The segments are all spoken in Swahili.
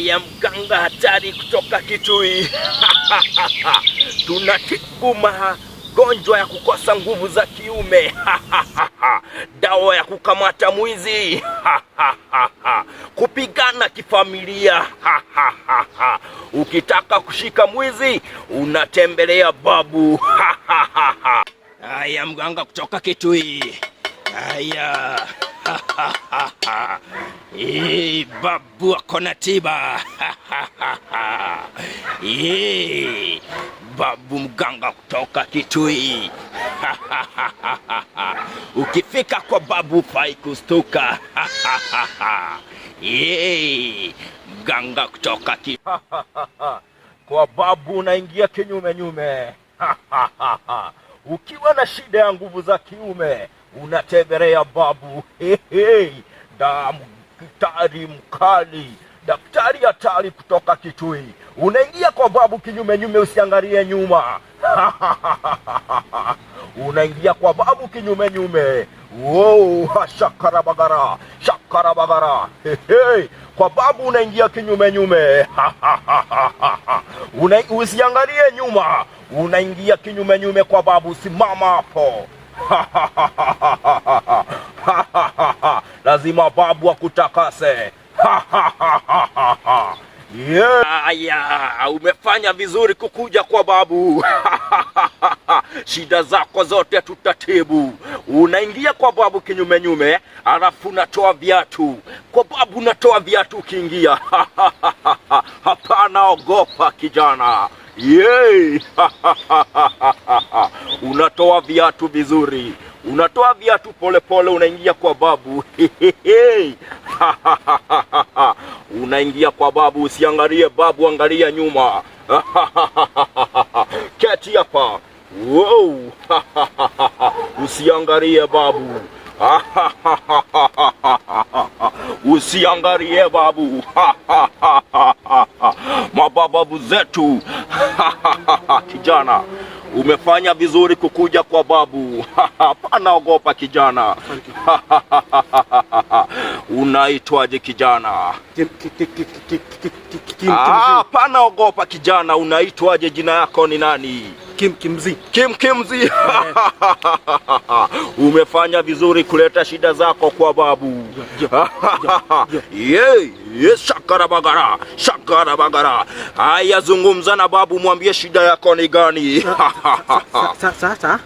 Aya, mganga hatari kutoka Kitui. Tunatibu magonjwa ya kukosa nguvu za kiume, dawa ya kukamata mwizi, kupigana kifamilia. Ukitaka kushika mwizi unatembelea babu. Aya, mganga kutoka Kitui. Aya. Eh, babu ako na tiba. Eh, babu mganga kutoka Kitui. Ukifika kwa babu fai kustuka. Eh, mganga kutoka Kitui. Kwa babu unaingia kinyume nyume. Ukiwa na shida ya nguvu za kiume unatembelea babu. Hey, hey. Daktari mkali, daktari hatari kutoka Kitui. Unaingia kwa babu kinyume nyume, usiangalie nyuma. Unaingia kwa babu kinyume nyume. Wow, shakara bagara, shakara bagara. Hey, hey. Kwa babu unaingia kinyume nyume. Usiangalie nyuma, unaingia kinyume nyume kwa babu. Simama hapo. Lazima babu akutakase. Yeah. Aya, umefanya vizuri kukuja kwa babu. Shida zako zote tutatibu. Unaingia kwa babu kinyume nyume, alafu unatoa viatu kwa babu, unatoa viatu ukiingia. Hapana, ogopa kijana. Yay! Unatoa viatu vizuri, unatoa viatu polepole, unaingia kwa babu. Unaingia kwa babu, usiangalie babu, angalia nyuma. Keti hapa. Wow! Usiangalie babu. Usiangalie babu. Mababu zetu. Kijana, umefanya vizuri kukuja kwa babu. Hapana, ogopa kijana. Unaitwaje kijana? Hapana, ogopa kijana. Unaitwaje? Jina yako ni nani? Kim Kimzi. Kim Kimzi. Umefanya vizuri kuleta shida zako kwa babu. Ye, ye, shakara bagara, shakara bagara. Haya, zungumza na babu, mwambie shida yako ni gani. Sasa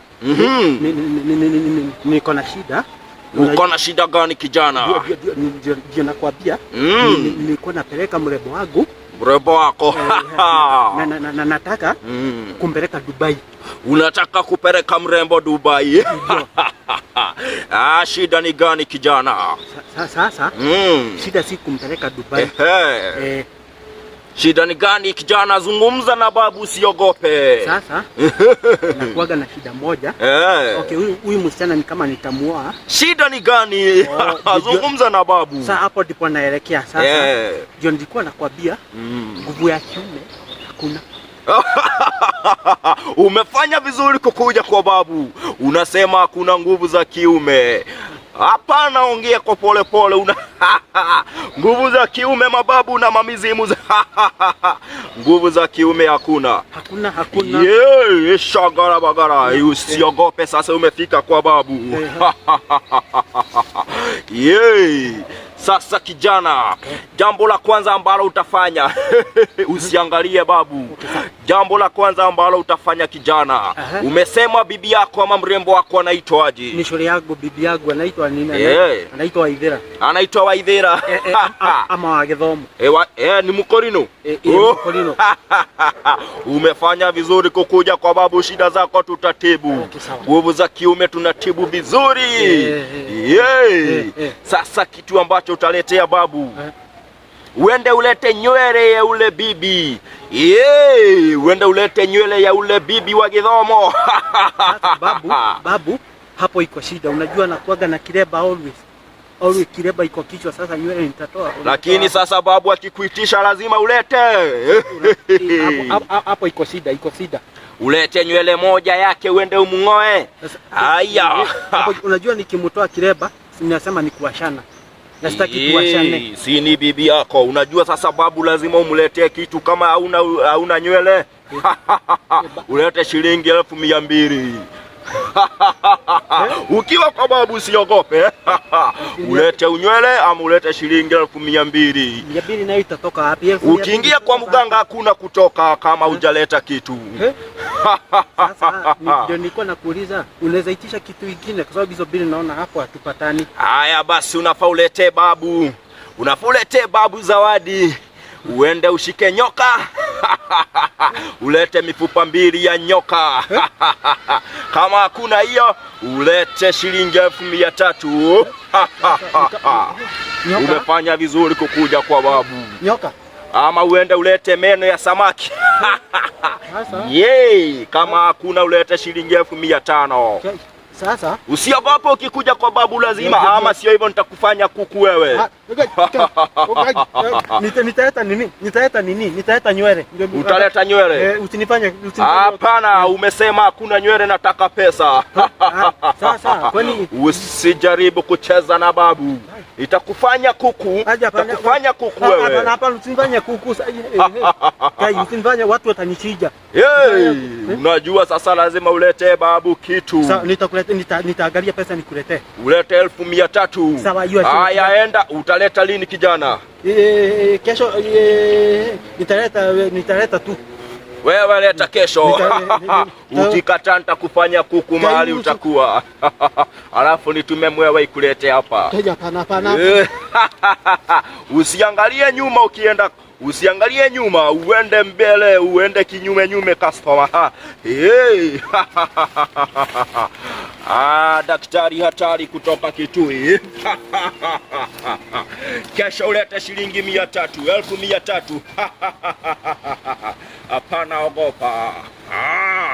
niko na shida. Uko na shida gani kijana? Ndio nakwambia, nilikuwa napeleka mrembo wangu. Mrembo wako. Na nataka kumpeleka Dubai. Unataka kupeleka mrembo Dubai? Ah, shida ni gani kijana? Sasa shida si kumpeleka Dubai. Shida ni gani kijana? Zungumza na babu, usiogope. Sasa nakuaga na shida moja. Okay, huyu msichana ni kama nitamuoa. Shida ni gani? Oh, Zungumza na babu. Sasa hapo ndipo naelekea sasa. Ndio nilikuwa nakwambia nguvu ya kiume hakuna. Umefanya vizuri kukuja kwa babu. Unasema hakuna nguvu za kiume. Hapana, ongea kwa pole pole. Una nguvu za kiume mababu na mamizimu. Nguvu za kiume hakuna. Hakuna, hakuna. Yeah, shagara bagara. Usiogope sasa, umefika kwa babu. Yeah. Sasa kijana, jambo la kwanza ambalo utafanya usiangalie babu. Jambo la kwanza ambalo utafanya kijana, umesema bibi yako ama mrembo wako anaitwaje? Ni shule yangu, bibi yangu anaitwa nini? Anaitwa Waithera. Anaitwa Waithera. Ama wa Githomo. Ni Mkorino. Mkorino. Umefanya vizuri kukuja kwa babu, shida zako tutatibu. Nguvu za kiume tunatibu vizuri. Sasa kitu ambacho utaletea babu, uende ulete nywele ya ule bibi. Uende ulete nywele ya ule bibi wa Githomo. Babu, babu, hapo iko shida. Unajua nakuaga na kireba always. Always kireba iko kichwa, sasa nywele nitatoa. Lakini sasa babu akikuitisha lazima ulete. Hapo iko shida, iko shida. Ulete nywele moja yake uende umng'oe. Haya. Hapo unajua nikimtoa kireba, ninasema ni kuashana. Na sitaki tuwashane. Si ni bibi yako. Unajua sasa babu lazima umletee kitu kama hauna nywele. Ulete shilingi 200,000. Ukiwa kwa babu usiogope. Ulete unywele ama ulete shilingi 200,000. 200 nayo itatoka wapi? 200,000 Ukiingia kwa mganga hakuna kutoka kama hujaleta kitu. Eh? Sasa ndio nilikuwa nakuuliza, unaweza itisha kitu kingine kwa sababu hizo bili naona hapo hatupatani. Haya basi, unafaa uletee babu, unafaa uletee babu zawadi, uende ushike nyoka ulete mifupa mbili ya nyoka. Kama hakuna hiyo, ulete shilingi 300,000. Nyoka? Umefanya vizuri kukuja kwa babu. Nyoka. Ama uende ulete meno ya samaki. Sasa Yey, kama hakuna ulete shilingi 500,000. Sasa Usiogope ukikuja kwa babu lazima, ama sio hivyo nitakufanya kuku wewe. Ah, nitaleta nini? Nitaleta nini? Nitaleta nywele. Utaleta nywele? Eh, usinifanye. Hapana, umesema hakuna nywele, nataka pesa. Ah, sasa kwani Usijaribu kucheza na babu, itakufanya kuku, Aje, hapana. itakufanya kuku Ah, wewe. Hapana, hapana, usinifanye kuku. Kai, usinifanye, watu watanichinja. Hey, unajua sasa lazima ulete babu kitu. Sawa, nitakuleta, nitaangalia pesa nikuletee. Ulete 300,000. Sawa, hiyo Haya, enda. Utaleta lini kijana? Kesho nitaleta tu. Wewe leta kesho. Ukikataa nitakufanya kuku mahali utakuwa. Alafu nitume mwewe ikulete hapa. Kaja, hapana, hapana. Usiangalie nyuma ukienda, usiangalie nyuma, uende mbele, uende kinyume nyume customer. Hey. Ah, daktari hatari kutoka Kitui. Kesho ulete shilingi 300, 300,000. Hapana, ogopa. Ah.